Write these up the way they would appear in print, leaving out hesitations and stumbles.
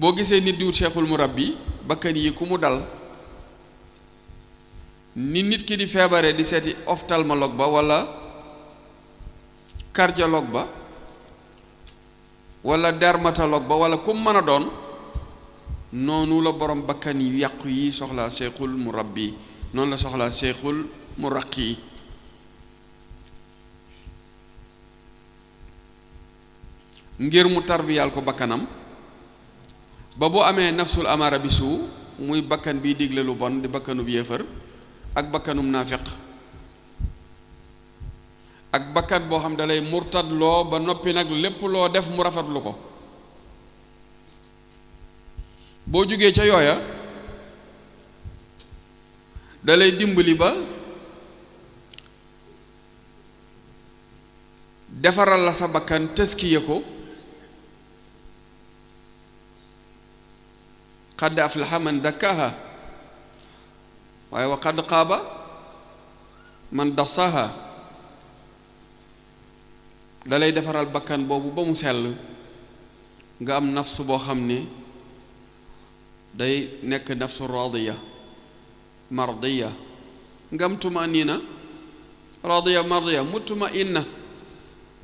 boo gisee nit di wut cheikhul murabbi bakkan yi ku mu dal ni nit ki di feebare di seeti ophtalmologue ba wala cardiologue ba wala dermatologue ba wala ku mën a doon noonu la borom bakkan yu yàqu yi soxlaa cheikhul murabbi noonu la soxlaa cheikhul muraqi ngir mu tarbiyaal ko bakkanam ba bu amee nafsul amara bi suu muy bakkan biy digle lu bon di bakkanub yéefar ak bakkanum naafiq ak bakkan boo xam da lay murtad loo ba noppi nag lépp loo def mu rafetlu ko boo jógee ca yooya da lay dimbali ba defaral la sa bakkan tëskiye ko qad aflaha man dakkaha waaye wa qad qaaba man dassaha dalay defaral bakkan boobu ba mu sell nga am nafsu boo xam ne day nekk nafsu radiya mardiya nga am tumaanina radiya mardiya mutmainna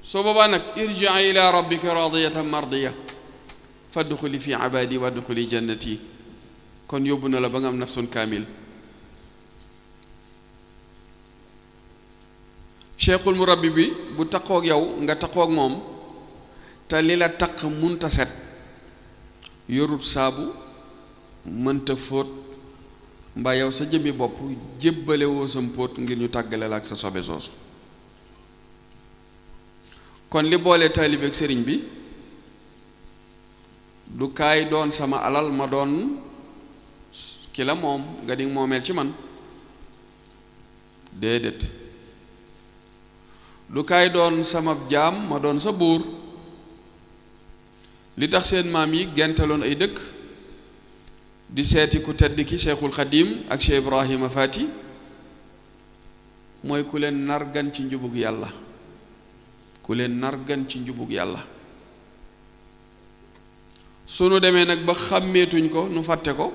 soo boobaa nag irji'i ila rabbika radiyatan mardiya fadxuli fi ibadi wadxuli jannati kon yóbbu na la ba nga am nafsun kaamil cheikhul murabbi bi bu taqoog yow nga taqoog moom te li la taq munta set yorut saabu mënta fóot mbaa yow sa jëmmi bopp jébbale woo sam póot ngir ñu tàggale la ak sa sobe soosu kon li boole taalibe ak sëriñ bi du kaay doon sama alal ma doon ki la moom nga di moomeel ci man déedéet du kaay doon sama jaam ma doon sa buur li tax seen maam yi gentaloon ay dëkk di seeti ku tedd ki Cheikhul Xadim ak Cheikh Ibrahima Fati mooy ku leen nargan ci njubug yàlla ku leen nargan ci njubug yàlla sunu demee nag ba xàmmeetuñ ko nu fàtte ko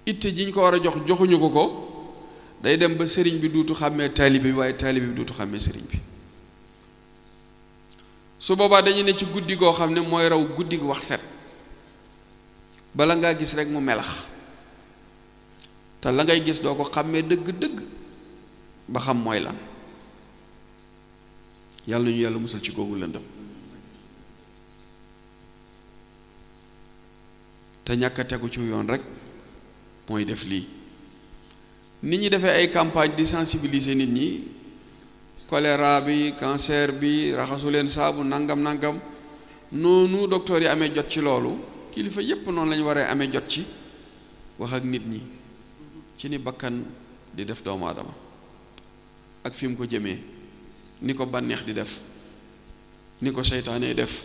itte jiñ ko war a jox joxuñu ko day dem ba sëriñ bi duutu xàmmee taalibe bi waaye taalibe bi duutu xàmmee sëriñ bi su boobaa dañu ne ci guddi goo xam ne mooy raw guddi gu wax set bala ngaa gis rek mu melax te la ngay gis doo ko xàmmee dëgg-dëgg ba xam mooy lan yàlla ñu yàlla musal ci googu lëndëm te ñàkk a tegu ci yoon rek mooy def lii nit ñi defee ay campagne di sensibiliser nit ñi choléra bi cancer bi raxasu leen saabu nangam nangam noonu docteur yi amee jot ci loolu kilifa yépp noonu lañu waree amee jot ci wax ak nit ñi ci ni bakkan di def doomu aadama ak fi mu ko jëmee ni ko bànneex di def ni ko seytaane def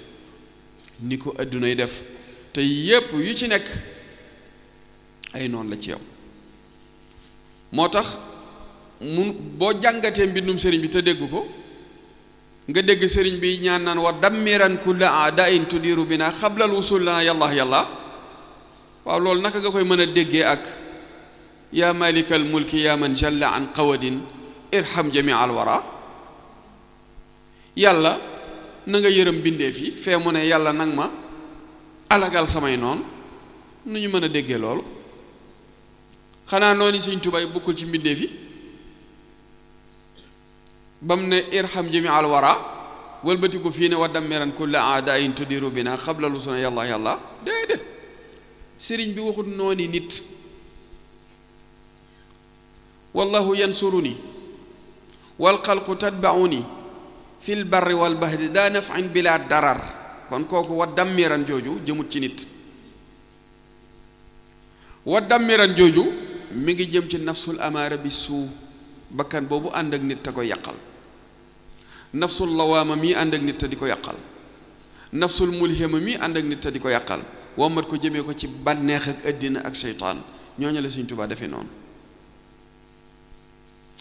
ni ko addunay def te yépp yu ci nekk ay noonu la ci yow moo tax mun boo jàngatee mbindum sëriñ bi te dégg ko nga dégg sëriñ bi ñaan naan wa dammiran kulla aadain tudiru bina xablal wusul lana yàlla yàlla waaw loolu naka nga koy mën a déggee ak yaa malikal mulki yaa man jalla an qawadin irham jamia al wara yàlla na nga yërëm bindeef yi fee mu ne yàlla nag ma alagal samay noon nu ñu mën a déggee loolu xanaa noonu Sëriñ Tuubaa bokkul ci mbindeef yi ba mu ne irham jami al wara wëlbati ko fii ne wa dammiran kulla aadain tudiru bina xabla lu suna yàlla yàlla déedéet sëriñ bi waxut nooni nit wallahu yansuruni wal xalqu tatbauni fil barri wal bahri daa naf'in bila darar kon kooku wa dammiran jooju jëmut ci nit wa dammiran jooju mi ngi jëm ci nafsul amaara bi suu bakkan boobu ànd ak nit te ko yàqal nafsul lawaama mii ànd ak nit te di ko yàqal nafsul mulhima mii ànd ak nit te di ko yàqal wommat ko jëmee ko ci bànneex ak àddina ak seytaan ñooñu la Sëriñ Tuubaa defee noonu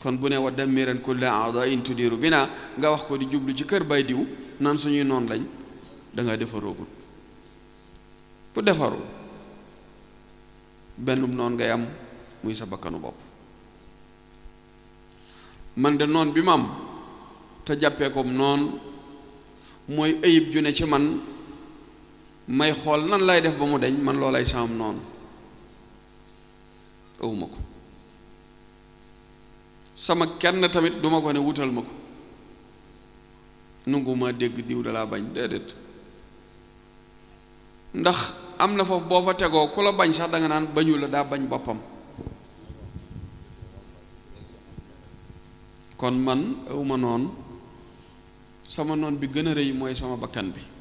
kon bu ne wa dammiran kulla aadain tudiru bina nga wax ko di jublu ci kër bay diw naan suñuy noon lañ da nga defaroogut bu defaru bennum noon ngay am muy sa bakkanu bopp. man de noon bi ma am te jàppee ko noon mooy ayib ju ne ci man may xool nan lay def ba mu deñ man loolay saam noonu awuma ko. sama kenn tamit duma ko ne wutal ma ko nungu ma dégg diw dalaa bañ déedéet, ndax am na foofu boo fa tegoo ku la bañ sax danga naan bañu la daa bañ boppam. kon man awma noon, sama noon bi gën a rëy mooy sama bakkan bi.